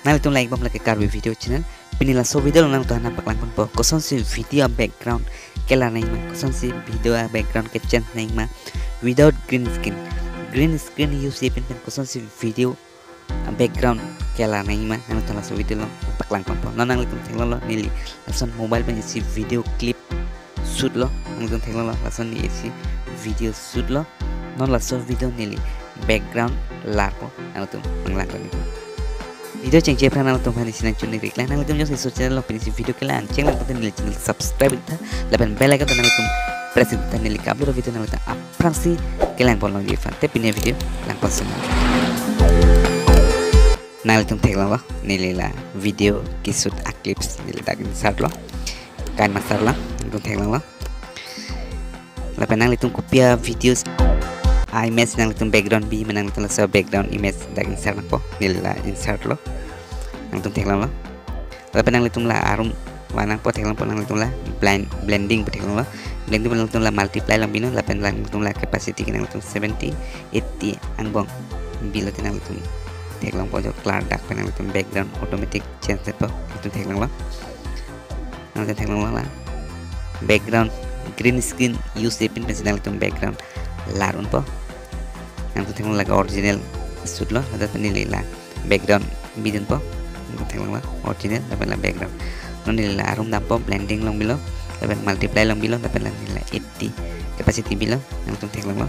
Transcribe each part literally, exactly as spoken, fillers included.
Nanglitum like bom lake Karbi video channel. Pini laso video along nangtumphan nangpaklang ponpo kosonsi video a-background kelar nangji ma, kosonsi video a-background ke-change nangji ma without green screen. Green screen use-ji pin pen kosonsi video a-background kelar nangji ma nangtumphan laso video along paklang ponpo. Non nanglitum theklonglo, neli lason mobile pen isi video clip shoot lo, nangtum theklonglo, lason neli isi video shoot lo. Non laso video neli background larpo, nangtum nanglang koni. Video chengche aphrang nangtumphan isi nangchunri-iklang, nangtum jongsi laso channel along pini isi video kelang chenglang pute neli channel subscribe iktha, lapen bell icon ta nangtum press iktha, neli ka-upload video nangtum aphrangsi kelang pon longji aphan. Te pini video lang pon sema. Nanglitum theklonglo, neli la video ke-shoot a-clips neli dak insert lo. KineMaster lo, nangtum theklonglo. Lapen nanglitum kopi a-videos a-image nanglitum background bi ma, nanglitum laso background image dak insert nangpo, neli la insert lo. Nangtum theklonglo. Lapen nanglitum la arum van nangpo, theklongpo nanglitum la blind, blending pu theklonglo. Blending pu nanglitum la multiply long binon, lapen nanglitum la capacity ke nanglitum seventy, eighty angbong bilo te nanglitum theklongpo, jo color dak pen nanglitum background automatic change detpo, nangtum theklonglo. Nangtum theklonglo la background green screen use-ji pin pensi nanglitum background lar unpo. Nangtum theklonglo, lake original shoot lo, ladak pen neli la background bidunpo. Nangtum theklonglo, original lapen la background. Non neli la arum dampo, blending long bilo, lapen multiply long bilo, lapen la neli la eighty capacity bilo, nangtum theklonglo.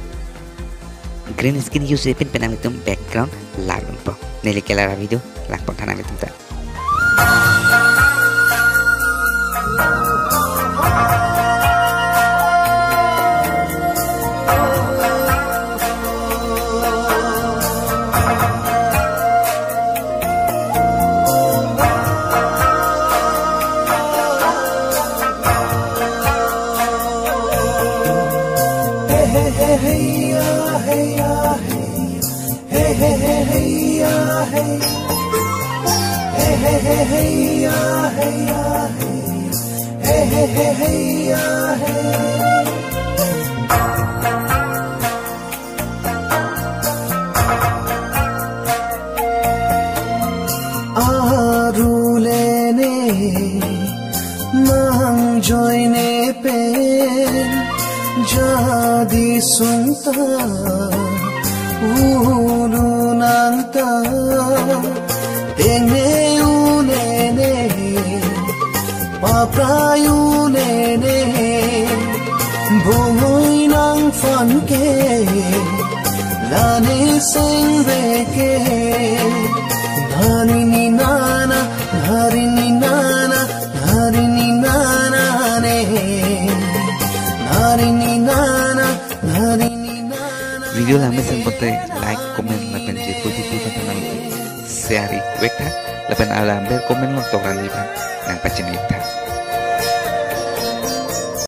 Green screen use-ji pin pen nanglitum background lar unpo. Neli kelar a-video lang pon tha nanglitum ta. Arulene nangjoine pen jadi sungta ulu nangta tengne unene, paprai unene, bungui nangphan ke lani sengre ke. Nani ni nana, nani ni nana, nani ni nana ne. Nani ni nana, nani ni nana. Video langmesen pote like, comment lapen jirpo jirpo aphan nang share-ik vek tha, lapen alam ber comment along tokra li aphan nangpachini tha.